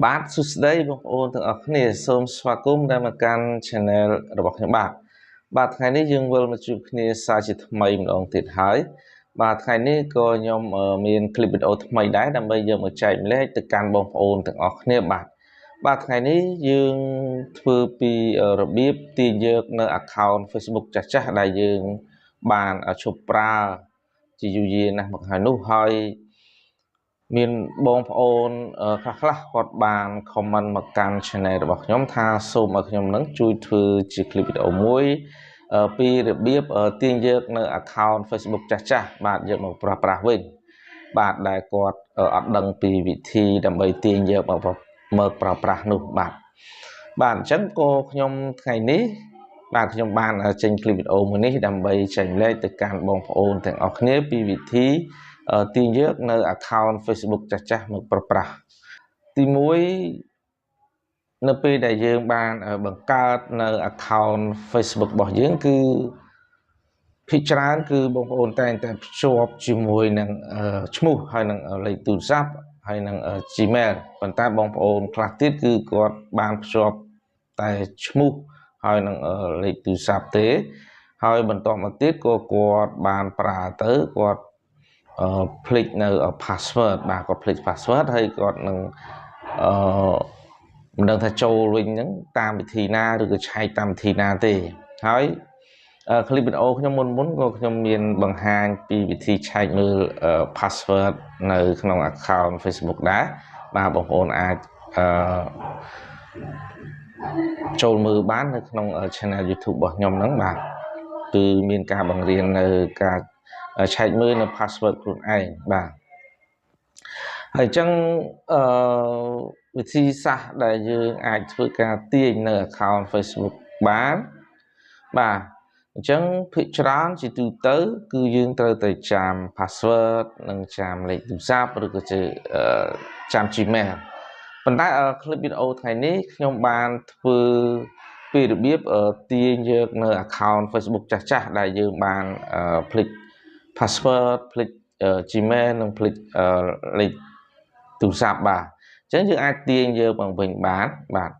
បាទសួស្តីបងប្អូនទាំងអស់គ្នាសូមស្វាគមន៍ដែលមកកាន់ Channel របស់ខ្ញុំបាទបាទថ្ងៃនេះយើងវិលមកជួបគ្នាសាជាថ្មីម្ដងទៀតហើយបាទថ្ងៃនេះក៏ខ្ញុំមានคลิปវីដេអូថ្មីដែរដើម្បីយកមកចែកម្លែកទៅកាន់បងប្អូនទាំងអស់គ្នាបាទបាទថ្ងៃនេះយើងធ្វើពីរបៀបទាញយកនៅ account Facebook ចាស់ៗដែលយើងបានឈប់ប្រើជាយូរយារណាស់មកហើយនោះហើយមានបងប្អូនខ្លះខ្លះគាត់បាន comment មកកាន់ channel របស់ខ្ញុំថាសូមឲ្យខ្ញុំនឹងជួយធ្វើជា clip វីដេអូមួយពីរបៀបទាញយកនៅ account Facebook ចាស់ចាស់បាទយកមកប្រើប្រាស់វិញបាទដែលគាត់អត់ដឹងពីវិធីដើម្បីទាញយកមកប្រើប្រាស់នោះបាទបាទអញ្ចឹងក៏ខ្ញុំថ្ងៃនេះបាទខ្ញុំបានចេញ clip វីដេអូមួយនេះដើម្បីចែករំលែកទៅកាន់បងប្អូនទាំងអស់គ្នាពីវិធីទាញយកនៅ account Facebook ចាស់ចាស់មកប្រើប្រាស់ទី1នៅពេលដែលយើងបានបង្កើតនៅ account Facebook របស់យើងគឺភាគច្រើនគឺបងប្អូនតែងតែភ្ជាប់ជាមួយនឹងឈ្មោះហើយនឹងលេខទូរស័ព្ទហើយនឹង Gmail ប៉ុន្តែបងប្អូនខ្លះទៀតគឺគាត់បានភ្ជាប់តែឈ្មោះហើយនឹងលេខទូរស័ព្ទទេហើយបន្តមកទៀតក៏គាត់បានប្រើទៅគាត់ភ្លេចនៅ password បាទគាត់ភ្លេច password ហើយគាត់នឹងអឺមិនដឹងថាចូលវិញហ្នឹងតាមវិធីណាឬក៏ឆែកតាមវិធីណាទេហើយคลิปវីដេអូខ្ញុំមុនមុនក៏ខ្ញុំមានបង្ហាញពីវិធីឆែកមើល password នៅក្នុង account Facebook ដែរបាទបងប្អូនអាចអឺចូលមើលបាននៅក្នុង channel YouTube របស់ខ្ញុំហ្នឹងបាទគឺមានការបង្រៀននៅការឆែកមើលនៅ password ខ្លួនឯងបាទហើយអញ្ចឹងអឺវិធីសាស្ត្រដែលយើងអាចធ្វើការទាញនៅ account Facebook បានបាទអញ្ចឹងភាគច្រើនជាទូទៅគឺយើងត្រូវតែចាំ password និងចាំលេខទូរស័ព្ទឬក៏ជាចាំ Gmail ប៉ុន្តែคลิปវីដេអូថ្ងៃនេះខ្ញុំបានធ្វើពីរបៀបទាញយកនៅ account Facebook ចាស់ចាស់ដែលយើងបានភ្លេច password ភ្លេច Gmail និងភ្លេចលេខទូរស័ព្ទបាទអញ្ចឹងយើងអាចទាញយកមកវិញបានបាទ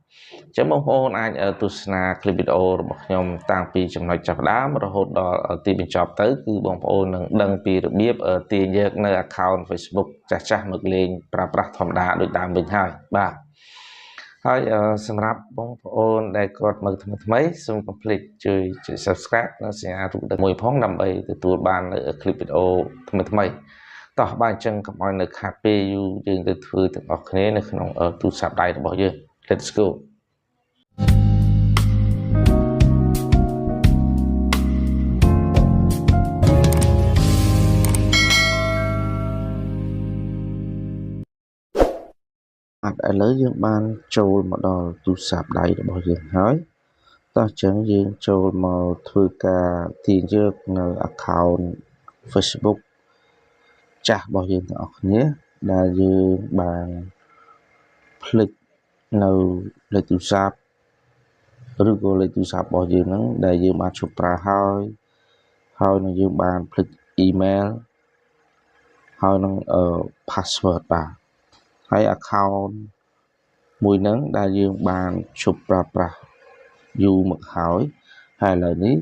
អញ្ចឹងបងប្អូនអាចទស្សនាคลิปវីដេអូរបស់ខ្ញុំតាំងពីចំណុចចាប់ផ្ដើមរហូតដល់ទីបញ្ចប់ទៅគឺបងប្អូននឹងដឹងពីរបៀបទាញយកនៅ account Facebook ចាស់ចាស់មកលេងប្រើប្រាស់ធម្មតាដូចដើមវិញហើយបាទហើយសម្រាប់បងប្អូនដែលគាត់មើលថ្មីថ្មីសូមកុំភ្លេចជួយចុច Subscribe និងសញ្ញារូបមួយផងដើម្បីទទួលបាននៅคลิปវីដេអូថ្មីថ្មីតោះបាទអញ្ចឹងកុំឲ្យនៅខាតពេលយូរយើងទៅធ្វើទាំងអស់គ្នានៅក្នុងទូរស័ព្ទដៃរបស់យើង Let's go បាទឥឡូវយើងបានចូលមកដល់ទូរស័ព្ទដៃរបស់យើងហើយតោះអញ្ចឹងយើងចូលមកធ្វើការទាញយកនៅ account Facebook ចាស់របស់យើងទាំងអស់គ្នាដែលយើងបានភ្លេចនៅលេខទូរស័ព្ទឬក៏លេខទូរស័ព្ទរបស់យើងហ្នឹងដែលយើងបានឈប់ប្រើហើយហើយនឹងយើងបានភ្លេច email ហើយនឹង password បាទហើយ account មួយហ្នឹងដែលយើងបានឈប់ប្រើប្រាស់យូរមកហើយហើយឥឡូវនេះ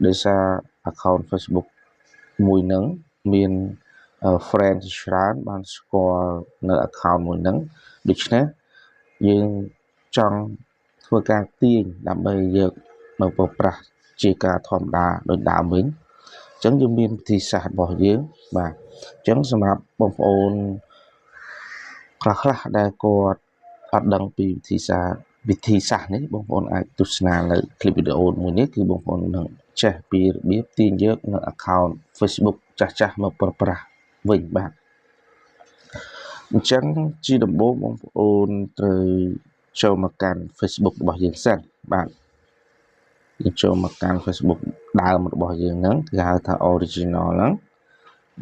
ដោយសារ account Facebook មួយហ្នឹងមាន friend ជាច្រើនបានស្គាល់នៅ account មួយហ្នឹងដូច្នេះយើងចង់ធ្វើការទាញដើម្បីយកមកប្រើប្រាស់ជាការធម្មតាដូចដើមវិញអញ្ចឹងយើងមានវិធីសាស្ត្ររបស់យើងបាទអញ្ចឹងសម្រាប់បងប្អូនខ្លះខ្លះដែលគាត់អត់ដឹងពីវិធីសាស្ត្រនេះបងប្អូនអាចទស្សនានៅคลิปវីដេអូមួយនេះគឺបងប្អូននឹងចេះពីរបៀបទាញយកនៅ account Facebook ចាស់ចាស់មកប្រើប្រាស់វិញបាទអញ្ចឹងជាដំបូងបងប្អូនត្រូវចូលមកកាន់ Facebook របស់យើងសិនបាទយើងចូលមកកាន់ Facebook ដើមរបស់យើងហ្នឹងគេហៅថា original ហ្នឹង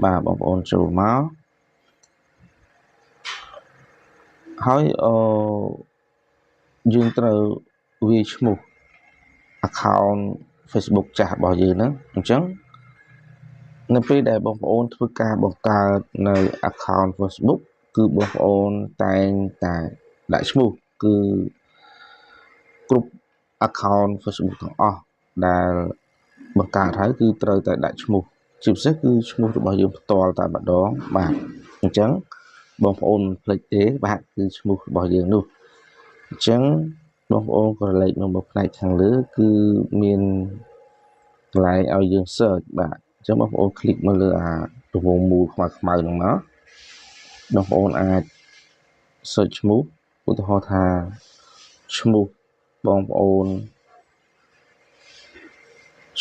បាទបងប្អូនចូលមកហើយអឺយើងត្រូវវាយឈ្មោះ account Facebook ចាស់របស់យើងហ្នឹងអញ្ចឹងនៅពេលដែលបងប្អូនធ្វើការបង្កើតនៅ account Facebook គឺបងប្អូនតែងតែ ដាក់ឈ្មោះគឺគ្រប់ account Facebook ទាំងអស់ដែលបង្កើតហើយគឺត្រូវតែដាក់ឈ្មោះជាពិសេសគឺឈ្មោះរបស់យើងផ្ទាល់តែម្ដងបាទអញ្ចឹងបងប្អូនមិនភ្លេចទេបាទគឺឈ្មោះរបស់យើងនោះអញ្ចឹងបងប្អូនក៏លេខមកផ្នែកខាងលើគឺមានកន្លែងឲ្យយើង search បាទអញ្ចឹងបងប្អូន click មកលើអារង្វង់មូលខ្មៅខ្មៅហ្នឹងមកបងប្អូនអាច search ឈ្មោះឧទាហរណ៍ថាឈ្មោះបងប្អូន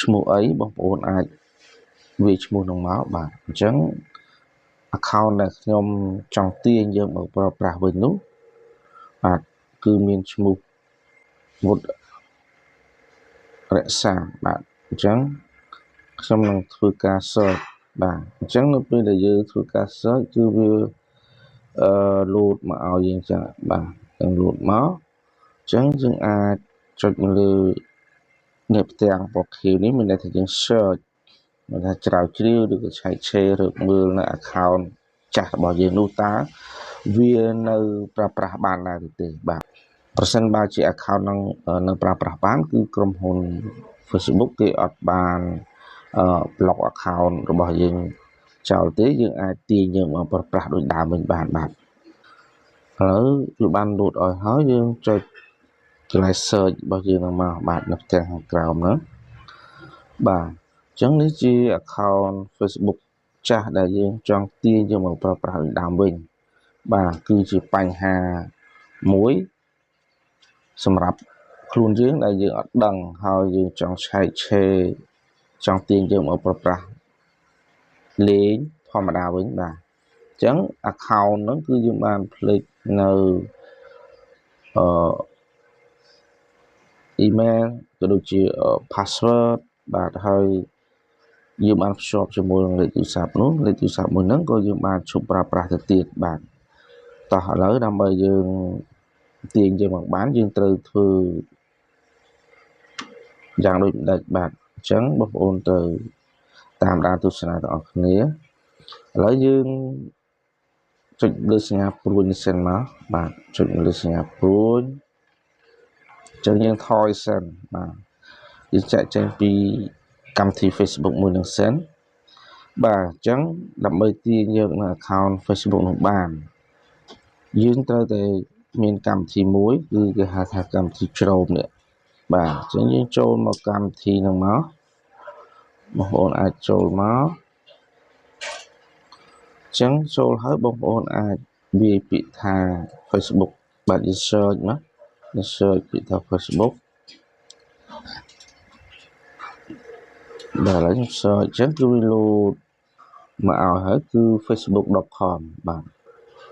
ឈ្មោះអីបងប្អូនអាចវាយឈ្មោះនឹងមកបាទអញ្ចឹង account ដែលខ្ញុំចង់ទាញយកមកប្រើប្រាស់វិញនោះបាទគឺមានឈ្មោះវុតរក្សាបាទអញ្ចឹងខ្ញុំនឹងធ្វើការ search បាទអញ្ចឹងនៅពេលដែលយើងធ្វើការ search គឺវាអឺលោតមកឲ្យយើងចឹងបាទទាំងលោតមកអញ្ចឹងយើងអាចចុចមកលើនេះផ្ទាំងពណ៌ខៀវនេះមានន័យថាយើង search មានថាច្រាវជ្រាវឬក៏ឆែកឆេរឬមើលនៅ account ចាស់របស់យើងនោះតើវានៅប្រើប្រាស់បានដែរឬទេបាទប្រសិនបើជា account នឹងនៅប្រើប្រាស់បានគឺក្រុមហ៊ុន Facebook គេអត់បាន block account របស់យើងចោលទេយើងអាចទាញយើងមកប្រើប្រាស់ដូចដើមវិញបានបាទឥឡូវវាបានលោតឲ្យហើយយើងចុចកន្លែង search របស់យើងនឹងមកបាទនៅផ្ទាំងខាងក្រោមហ្នឹងបាទអញ្ចឹងនេះជា account Facebook ចាស់ដែលយើងចង់ទាញយកមកប្រើប្រាស់ដូចដើមវិញបាទគឺជាបញ្ហាមួយសម្រាប់ខ្លួនយើងដែលយើងអត់ដឹងហើយយើងចង់ឆែកឆេរចង់ទាញយកមកប្រើប្រាស់លេងធម្មតាវិញបាទអញ្ចឹង account ហ្នឹងគឺយើងបានភ្លេចនៅអឺ email ក៏ដូចជា password បាទហើយយើងបានភ្ជាប់ជាមួយនឹងលេខទូរស័ព្ទនោះលេខទូរស័ព្ទមួយហ្នឹងក៏យើងបានឈប់ប្រើប្រាស់ទៅទៀតបាទតោះឥឡូវដើម្បីយើងទាញយើងមកបានយើងត្រូវធ្វើយ៉ាងដូចម្ដេចបាទអញ្ចឹងបងប្អូនត្រូវតាមដានទស្សនាទាំងអស់គ្នាឥឡូវយើងចុចលើសញ្ញាព្រួញនេះសិនមកបាទចុចលើសញ្ញាព្រួញអញ្ចឹងយើងថយសិនបាទយើងចាក់ចេញពីកម្មវិធី Facebook មួយនឹងសិនបាទអញ្ចឹងដើម្បីទាញយកនៅ account Facebook នោះបានយើងត្រូវតែមានកម្មវិធីមួយគឺគេហៅថាកម្មវិធី Chrome នេះបាទអញ្ចឹងយើងចូលមកកម្មវិធីហ្នឹងមកបងប្អូនអាចចូលមកអញ្ចឹងចូលហើយបងប្អូនអាចវាយពាក្យថា Facebook បាទយើង search មកយើង search ពាក្យថា Facebook បាទឥឡូវខ្ញុំ search អញ្ចឹងគឺវាលោតមកឲ្យហើយគឺ facebook.com បាទ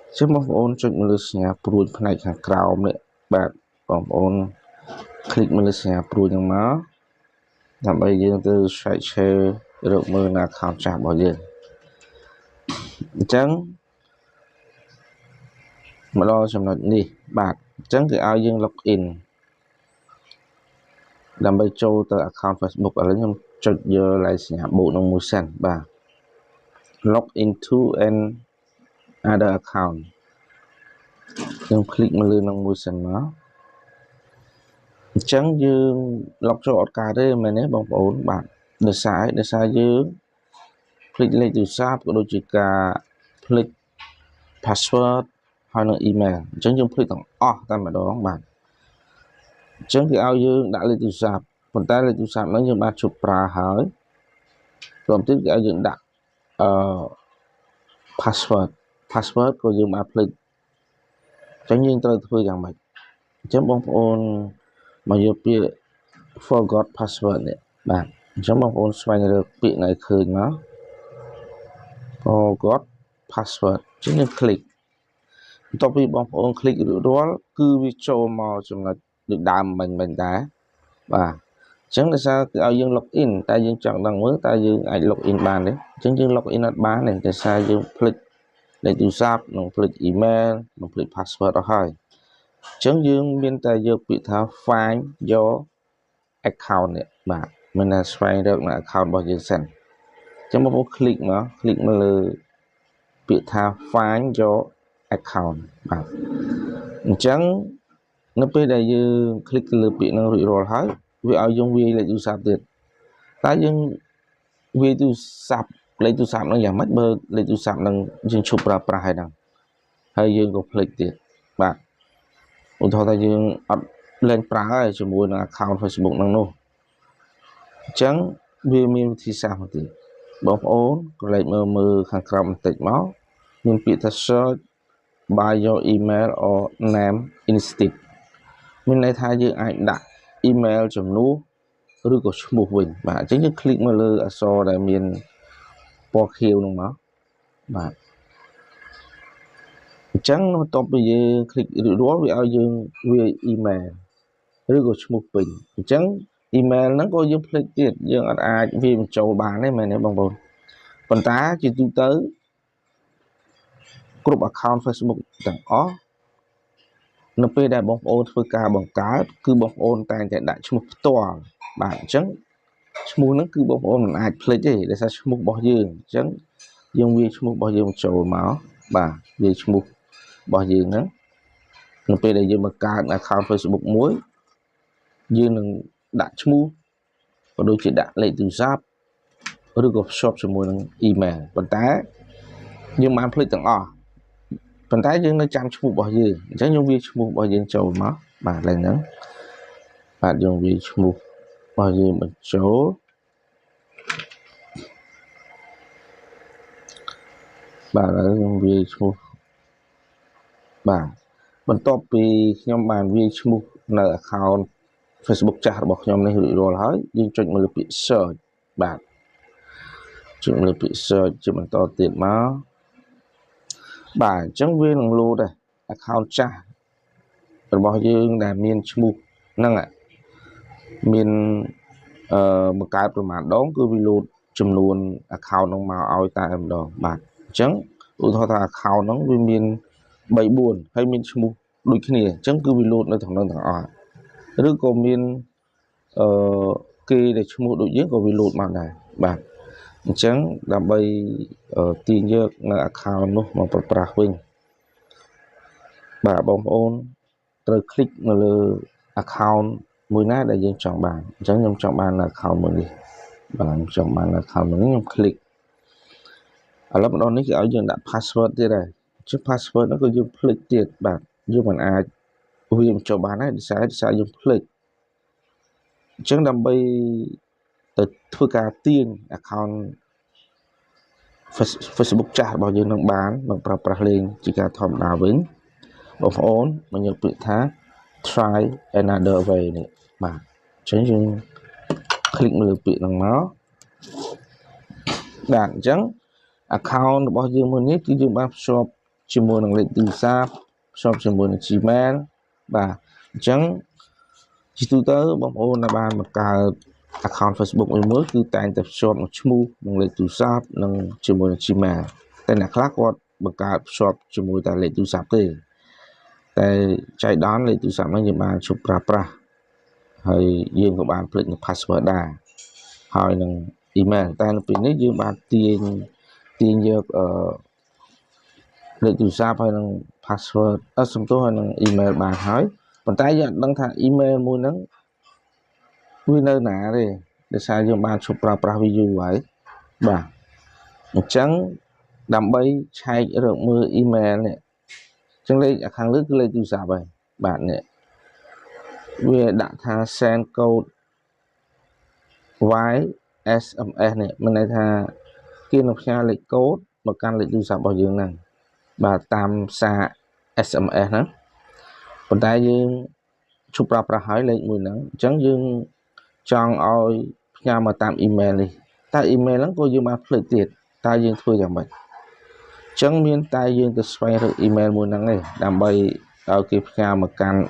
អញ្ចឹងបងប្អូនចុចមកលើសញ្ញាព្រួញផ្នែកខាងក្រោមនេះបាទបងប្អូន click មកលើសញ្ញាព្រួញហ្នឹងមកដើម្បីយើងទៅ search share រកមើលនៅ account ចាស់របស់យើងអញ្ចឹងមកដល់ចំណុចនេះបាទអញ្ចឹងគេឲ្យយើង log in ដើម្បីចូលទៅ account Facebook ឥឡូវខ្ញុំចុចយកឡៃសញ្ញាបូកនឹងមួយសិនបាទ log into an other account ខ្ញុំ click មកលើនឹងមួយសិនមកអញ្ចឹងយើង log ចូលអត់កើតទេមែនទេបងប្អូនបាទដោយសារអីដោយសារយើងភ្លេចលេខទូរស័ព្ទក៏ដូចជាការភ្លេច password ហើយនឹង email អញ្ចឹងយើងភ្លេចទាំងអស់តែម្ដងបាទអញ្ចឹងគេឲ្យយើងដាក់លេខទូរស័ព្ទប៉ុន្តែលេខទូរស័ព្ទហ្នឹងយើងបានជប់ប្រើហើយព្រមទៀតគេឲ្យយើងដាក់អឺ password password ក៏យើងបានភ្លេចអញ្ចឹងយើងត្រូវធ្វើយ៉ាងម៉េចអញ្ចឹងបងប្អូនមកយកពាក្យ forgot password នេះបាទអញ្ចឹងបងប្អូនស្វែងរកពាក្យនៅឃើញមក forgot password អញ្ចឹងយើង click បន្ទាប់ពីបងប្អូន click រួចរាល់គឺវាចូលមកចំណុចដូចដើមមិញមិញដែរបាទអញ្ចឹងដោយសារគឺឲ្យយើង log in តែយើងចង់ដឹងមើលតើយើងអាច log in បានទេអញ្ចឹងយើង log in អត់បានទេដោយសារយើងភ្លេចលេខទូរស័ព្ទនិងភ្លេច email និងភ្លេច password អស់ហើយអញ្ចឹងយើងមានតែយកពាក្យថា find your account នេះបាទមានតែស្វែងរកនៅ account របស់យើងសិនអញ្ចឹងបងប្អូន click មក click មកលើពាក្យថា find your account បាទ អញ្ចឹងនៅពេលដែលយើង click ទៅលើពាក្យហ្នឹងរួចរាល់ហើយវាឲ្យយើងវាយលេខទូរស័ព្ទទៀតតើយើងវាយទូរស័ព្ទលេខទូរស័ព្ទហ្នឹងយ៉ាងម៉េចបើលេខទូរស័ព្ទហ្នឹងយើងឈប់ប្រើប្រាស់ហើយហ្នឹងហើយយើងក៏ភ្លេចទៀតបាទឧទាហរណ៍ថាយើងអត់លែងប្រើហើយជាមួយនឹង account Facebook ហ្នឹងនោះអញ្ចឹងវាមានវិធីសាស្ត្រមួយទៀតបងប្អូនក៏លេខមើលមើលខាងក្រោមបន្តិចមកមានពាក្យថា search by your email or name instead មានន័យថាយើងអាចដាក់ email ជំនួសឬក៏ឈ្មោះវិញបាទអញ្ចឹងយើង click មកលើអក្សរដែលមានពណ៌ខៀវហ្នឹងមកបាទអញ្ចឹងបន្ទាប់ពីយើង click រួចរាល់វាឲ្យយើងវាយ email ឬក៏ឈ្មោះពេញអញ្ចឹង email ហ្នឹងក៏យើងភ្លេចទៀតយើងអត់អាចវាយបញ្ចូលបានទេមែនទេបងប្អូនប៉ុន្តែជាទូទៅគ្រប់ account Facebook ទាំងអស់នៅពេលដែលបងប្អូនធ្វើការបង្កើតគឺបងប្អូនតែងតែដាក់ឈ្មោះផ្ទាល់បាទអញ្ចឹងឈ្មោះហ្នឹងគឺបងប្អូនមិនអាចភ្លេចទេដោយសារឈ្មោះរបស់យើងអញ្ចឹងយើងវាយឈ្មោះរបស់យើងចូលមកបាទវាយឈ្មោះរបស់យើងហ្នឹងនៅពេលដែលយើងបង្កើត account Facebook មួយយើងនឹងដាក់ឈ្មោះក៏ដូចជាដាក់លេខទូរស័ព្ទឬក៏ភ្ជាប់ជាមួយនឹង email ប៉ុន្តែយើងបានភ្លេចទាំងអស់ប៉ុន្តែយើងនៅចាំឈ្មោះរបស់យើងអញ្ចឹងយើងវាយឈ្មោះរបស់យើងចូលមកបាទឡើងហ្នឹងបាទយើងវាយឈ្មោះរបស់យើងបញ្ចូលបាទឥឡូវខ្ញុំវាយឈ្មោះបាទបន្ទាប់ពីខ្ញុំបានវាយឈ្មោះនៅ account Facebook ចាស់របស់ខ្ញុំនេះរួចរាល់ហើយយើងចុចមកលើពាក្យ search បាទចុចមកលើពាក្យ search ជាបន្តទៀតមកបាទអញ្ចឹងវានឹងលោតដែរ account ចាស់របស់យើងដែលមានឈ្មោះហ្នឹងមានបង្កើតប្រមាណដងគឺវាលោតចំនួន account ហ្នឹងមកឲ្យតែម្ដងបាទអញ្ចឹងឧទាហរណ៍ថា account ហ្នឹងវាមាន3 4ហើយមានឈ្មោះដូចគ្នាអញ្ចឹងគឺវាលោតនៅក្នុងហ្នឹងទាំងអស់ឬក៏មានអឺគេដែលឈ្មោះដូចយើងក៏វាលោតមកដែរបាទអញ្ចឹងដើម្បីទាញយកនៅ account នោះមកប្រើប្រាស់វិញបាទបងប្អូនត្រូវ click នៅលើ account មួយណាដែលយើងចង់បានអញ្ចឹងខ្ញុំចង់បាន account មួយនេះបាទខ្ញុំចង់បាន account មួយនេះខ្ញុំ click ឥឡូវម្ដងនេះគេឲ្យយើងដាក់ password ទៀតហើយអញ្ចឹង password ហ្នឹងក៏យើងភ្លេចទៀតបាទយើងមិនអាចវាបញ្ចូលបានដែរដោយសារយើងភ្លេចអញ្ចឹងដើម្បីទៅធ្វើការទាញ account Facebook ចាស់របស់យើងនឹងបានមកប្រើប្រាស់លេងជាការធម្មតាវិញបងប្អូនមកយកពាក្យថា try another way នេះបាទអញ្ចឹងយើង click មកលើពាក្យហ្នឹងមកបាទអញ្ចឹង account របស់យើងមួយនេះគឺយើងបានភ្ជាប់ជាមួយនឹងលេខទូរស័ព្ទភ្ជាប់ជាមួយនឹង Gmail បាទអញ្ចឹងជាទូទៅបងប្អូនដែលបានបង្កើត account Facebook មួយមួយគឺតែងតែភ្ជាប់នឹងឈ្មោះនិងលេខទូរស័ព្ទនិងជាមួយនឹង Gmail តែអ្នកខ្លះគាត់បង្កើតភ្ជាប់ជាមួយតែលេខទូរស័ព្ទទេតែចៃដន្យលេខទូរស័ព្ទហ្នឹងយើងបានឈប់ប្រើប្រាស់ហើយយើងក៏បានភ្លេចនៅ password ដែរហើយនឹង email តែនៅពេលនេះយើងបានទាញយកអឺលេខទូរស័ព្ទហើយនឹង password អត់សំទោសហើយនឹង email បានហើយប៉ុន្តែយើងអត់ដឹងថា email មួយហ្នឹងវានៅណាទេដោយសារយើងបានឈប់ប្រើប្រាស់វាយូរហើយបាទអញ្ចឹងដើម្បីឆែករកមើល email នេះអញ្ចឹងលេខខាងលើគឺលេខទូរស័ព្ទហើយបាទនេះវាដាក់ថា send code via SMS នេះមានន័យថាគេនឹងផ្ញើលេខកូដមកកាន់លេខទូរស័ព្ទរបស់យើងហ្នឹងបាទតាមសារ SMS ហ្នឹងប៉ុន្តែយើងឈប់ប្រើប្រាស់ហើយលេខមួយហ្នឹងអញ្ចឹងយើងចង់ឲ្យផ្ញើមកតាម email នេះតែ email ហ្នឹងក៏យើងបានភ្លេចទៀតតើយើងធ្វើយ៉ាងម៉េចអញ្ចឹងមានតែយើងទៅស្វែងរក email មួយហ្នឹងឯងដើម្បីឲ្យគេផ្ញើមកកាន់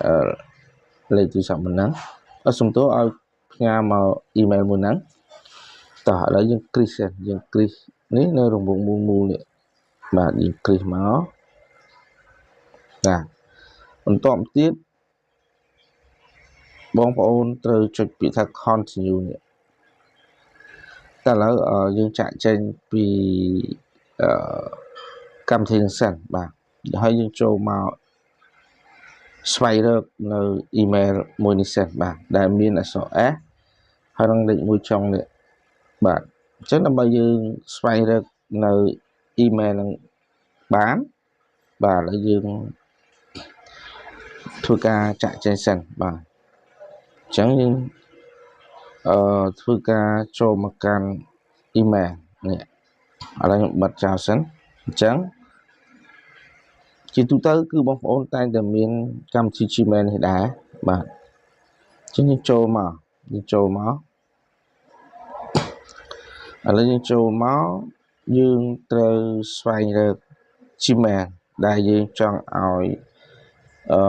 លេខទូរស័ព្ទមួយហ្នឹងអត់សំទោសឲ្យផ្ញើមក email មួយហ្នឹងតោះឥឡូវយើងគ្រីសយើងគ្រីសនេះនៅរង្វង់មូលមូលនេះបាទយើងគ្រីសមកបាទបន្ទាប់ទៀតបងប្អូនត្រូវចុចពាក្យថា continue នេះតែឥឡូវយើងចាក់ចេញពីអឺកម្មវិធីនឹងសិនបាទហើយយើងចូលមក ស្វែងរកនៅ email មួយនេះសិនបាទដែលមានអក្សរ S ហើយនឹងលេខ1ចុងនេះបាទអញ្ចឹងដើម្បីយើងស្វែងរកនៅ email នឹងបានបាទឥឡូវយើងធ្វើការចាក់ចេញសិនបាទអញ្ចឹងយើងធ្វើការចូលមកកាន់ email នេះឥឡូវខ្ញុំបិទចោលសិនអញ្ចឹងជាទូទៅគឺបងប្អូនតែងតែមានកម្មវិធី Gmail នេះដែរបាទអញ្ចឹងយើងចូលមកយើងចូលមកឥឡូវយើងចូលមកយើងត្រូវស្វែងរក Gmail ដែលយើងចង់ឲ្យអឺ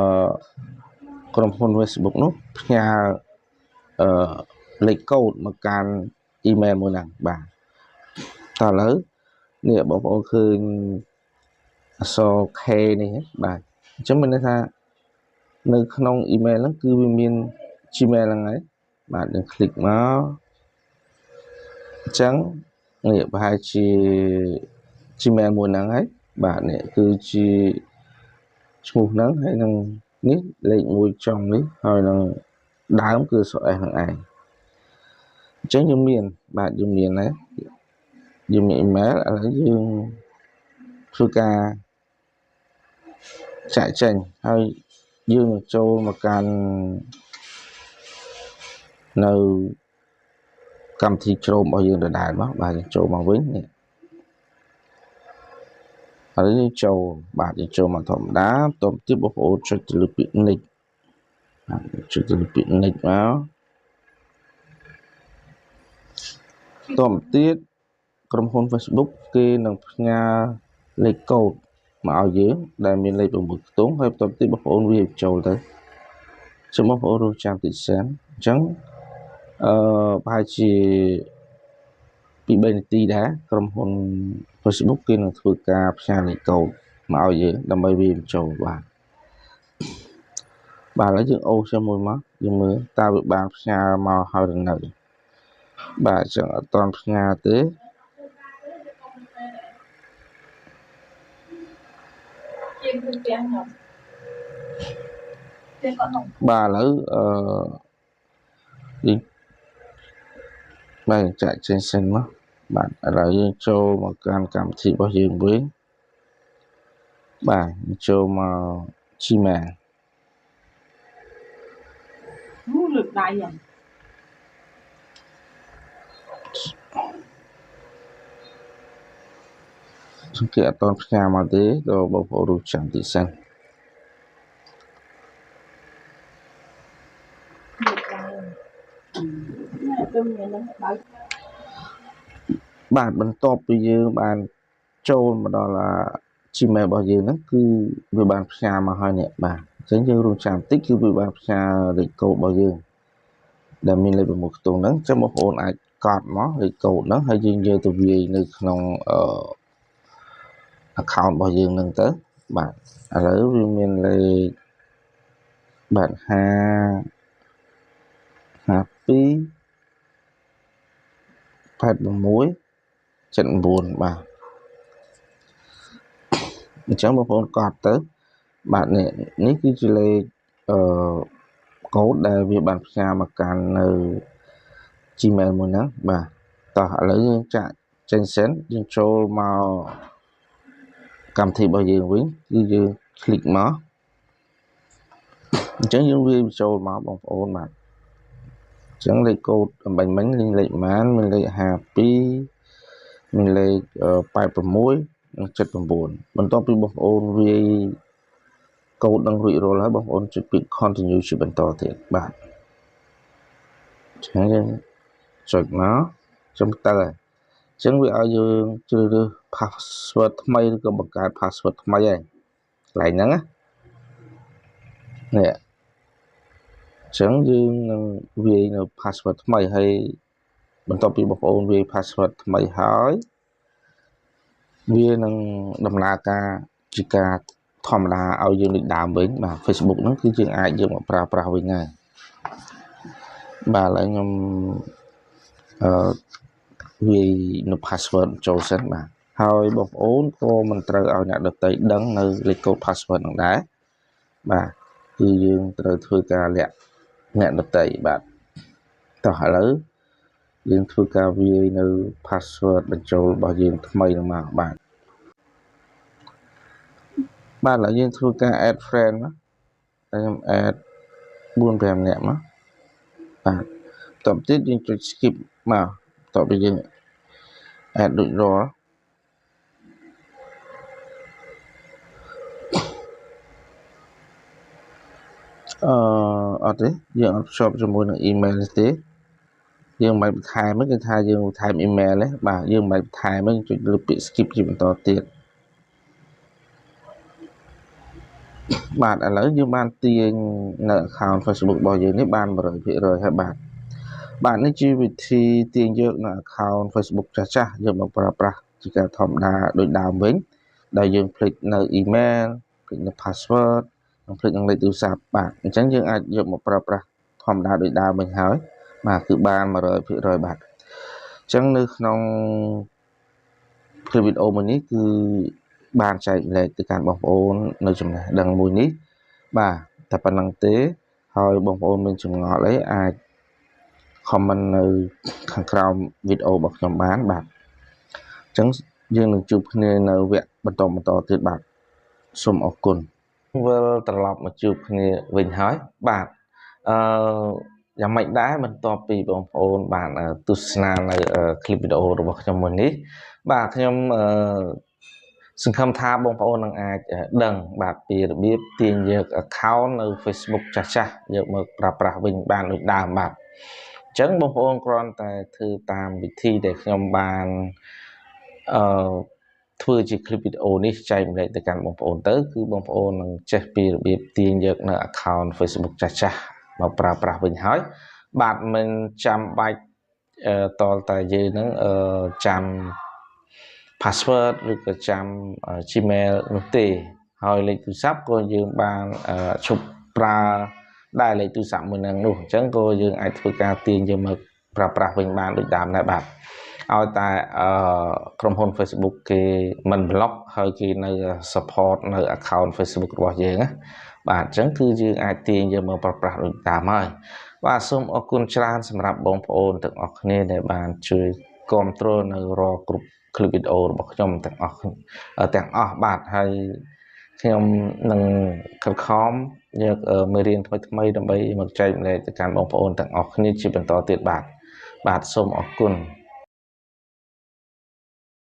ក្រុមហ៊ុន Facebook នោះផ្ញើអឺលេខកូដមកកាន់ email មួយហ្នឹងបាទតើឥឡូវនេះបងប្អូនឃើញអក្សរ K នេះបាទអញ្ចឹងមានន័យថានៅក្នុង email ហ្នឹងគឺវាមាន Gmail ហ្នឹងហើយបាទយើង click មកអញ្ចឹងនេះប្រហែលជា Gmail មួយហ្នឹងហើយបាទនេះគឺជាឈ្មោះហ្នឹងហើយនឹងនេះលេខ1ចុងនេះហើយនឹងដើមគឺអក្សរ S ហ្នឹងឯងអញ្ចឹងយើងមានបាទយើងមានណាយើងមាន email ឥឡូវយើងធ្វើការចាក់ចេញហើយយើងនឹងចូលមកកាន់នៅកម្មវិធី Chrome របស់យើងដដែលមកបាទយើងចូលមកវិញនេះហើយយើងចូលបាទយើងចូលមកធម្មតាបន្ទាប់ទៀតបងប្អូនចុចទៅលើពាក្យ next បាទចុចទៅលើពាក្យ next មកបន្ទាប់ទៀតក្រុមហ៊ុន Facebook គេនឹងផ្ញើលេខកូដមកឲ្យយើងដែលមានលេខ6ខ្ទង់ហើយបន្ទាប់ទៀតបងប្អូនវាចូលទៅសូមបងប្អូនរងចាំតិចសិនអញ្ចឹងប្រហែលជា2-3នាទីដែរក្រុមហ៊ុន Facebook គេនឹងធ្វើការផ្ញើលេខកូដមកឲ្យយើងដើម្បីវាបញ្ចូលបាទបាទឥឡូវយើងអូសជាមួយមកយើងមើលតើវាបានផ្ញើមកហើយឬនៅបាទអញ្ចឹងអត់ទាន់ផ្ញើទេបាទឥឡូវយើងបាទចាក់ចេញសិនមកបាទឥឡូវយើងចូលមកកាន់កម្មវិធីរបស់យើងវិញបាទចូលមក Gmail លើកដៃហ្នឹងគេអត់ទាន់ផ្ញើមកទេដល់បងប្អូនរងចាំតិចសិនបាទបន្ទាប់ពីយើងបានចូលមកដល់ Gmail របស់យើងហ្នឹងគឺវាបានផ្ញើមកហើយនេះបាទអញ្ចឹងយើងរងចាំតិចគឺវាបានផ្ញើលេខកូដរបស់យើងដែលមានលេខ6ខ្ទង់ហ្នឹងអញ្ចឹងបងប្អូនអាចកត់មកលេខកូដហ្នឹងហើយយើងយកទៅវាយនៅក្នុងaccount របស់យើងហ្នឹងទៅបាទឥឡូវវាមានលេខបាទ5 52 86 79បាទអញ្ចឹងបងប្អូនកត់ទៅបាទនេះគឺជាលេខកូដដែលវាបានផ្ញើមកកាន់នៅ Gmail មួយហ្នឹងបាទតោះឥឡូវយើងចាក់ចេញសិនយើងចូលមកកម្មវិធីរបស់យើងវិញគឺយើង click មកអញ្ចឹងយើងវាចូលមកបងប្អូនបាទអញ្ចឹងលេខកូដអំបញ្ញមិញលេខប៉ុន្មានមានលេខ52មានលេខ86និង79បន្ទាប់ពីបងប្អូនវាយកូដនឹងរួចរាល់ហើយបងប្អូនចុចពាក្យ continue ជាបន្តទៀតបាទអញ្ចឹងយើងចុចមកចំទៅហើយអញ្ចឹងវាឲ្យយើងជ្រើសរើស password ថ្មីឬក៏បង្កើត password ថ្មីហើយកន្លែងហ្នឹងណានេះអញ្ចឹងយើងនឹងវាយនៅ password ថ្មីហើយបន្ទាប់ពីបងប្អូនវាយ password ថ្មីហើយវានឹងដំណើរការជាការធម្មតាឲ្យយើងដូចដើមវិញបាទ Facebook ហ្នឹងគឺយើងអាចយកមកប្រើប្រាស់វិញដែរបាទឥឡូវខ្ញុំវាយនៅ password ចូលសិនបាទហើយបងប្អូនក៏មិនត្រូវឲ្យអ្នកដទៃដឹងនៅលេខកូដ password ហ្នឹងដែរបាទ គឺយើងត្រូវធ្វើការលាក់អ្នកដទៃបាទតោះឥឡូវយើងធ្វើការវាយនៅ password បញ្ចូលរបស់យើងថ្មីនឹងមកបាទបាទឥឡូវយើងធ្វើការ add friend មកតែខ្ញុំ add 4 5នាក់មកបាទបន្ទាប់ទៀតយើងចុច skip មកបន្ទាប់ពីយើង add រួចរាល់អឺអត់ទេយើងអត់ភ្ជាប់ជាមួយនឹង email ទេយើងមិនបន្ថែមទេគឺថាយើងបន្ថែម email ទេបាទយើងមិនបន្ថែមទេចុចលើពាក្យ skip ជាបន្តទៀតបាទឥឡូវយើងបានទាញនៅ account Facebook របស់យើងនេះបាន 100% ហើយបាទបាទនេះជាវិធីទាញយកនៅ account Facebook ចាស់ៗយកមកប្រើប្រាស់ជាការធម្មតាដូចដើមវិញដោយយើងភ្លេចនៅ email ភ្លេចនៅ password និងភ្លេចនឹងលេខទូរស័ព្ទបាទអញ្ចឹងយើងអាចយកមកប្រើប្រាស់ធម្មតាដូចដើមវិញហើយបាទគឺបាន 100% បាទអញ្ចឹងនៅក្នុងคลิปវីដេអូមួយនេះគឺបានចែកម្លែកទៅកាន់បងប្អូននៅចំណេះដឹងមួយនេះបាទតែប៉ុណ្្នឹងទេហើយបងប្អូនមានចម្ងល់អីអាច comment នៅខាងក្រោមវីដេអូរបស់ខ្ញុំបានបាទអញ្ចឹងយើងនឹងជួបគ្នានៅវគ្គបន្តទៀតបាទសូមអរគុណវិលត្រឡប់មកជួបគ្នាវិញហើយបាទអឺយ៉ាងម៉េចដែរបន្ទាប់ពីបងប្អូនបានទស្សនានៅคลิปវីដេអូរបស់ខ្ញុំមួយនេះបាទខ្ញុំសង្ឃឹមថាបងប្អូននឹងអាចដឹងបាទពីរបៀបទាញយក account នៅ Facebook ចាស់ៗយកមកប្រើប្រាស់វិញបានដូចដើមបាទអញ្ចឹងបងប្អូនគ្រាន់តែធ្វើតាមវិធីដែលខ្ញុំបានអឺធ្វើជាคลิปវីដេអូនេះចែកម្លែកទៅកាន់បងប្អូនទៅគឺបងប្អូននឹងចេះពីរបៀបទាញយកនៅ account Facebook ចាស់ៗមកប្រើប្រាស់វិញហើយបាទមិនចាំបាច់តលតែយើងនឹងចាំ password ឬក៏ចាំ Gmail នោះទេហើយលេខទូរស័ព្ទក៏យើងបានឈប់ប្រើដែរលេខទូរស័ព្ទមួយនឹងនោះអញ្ចឹងក៏យើងអាចធ្វើការទាញយកមកប្រើប្រាស់វិញបានដូចដើមដែរបាទឲ្យតែក្រុមហ៊ុន Facebook គេមិន block ហើយគេនៅ support នៅ account Facebook របស់យើងណាបាទអញ្ចឹងគឺយើងអាចទាញយកមកប្រើប្រាស់ដូចដើមហើយបាទសូមអរគុណច្រើនសម្រាប់បងប្អូនទាំងអស់គ្នាដែលបានជួយគាំទ្រនៅរាល់គ្រប់คลิปវីដេអូរបស់ខ្ញុំទាំងអស់បាទហើយខ្ញុំនឹងខិតខំយកមេរៀនថ្មីៗដើម្បីមកចែកម្លែកទៅកាន់បងប្អូនទាំងអស់គ្នាជាបន្តទៀតបាទបាទសូមអរគុណ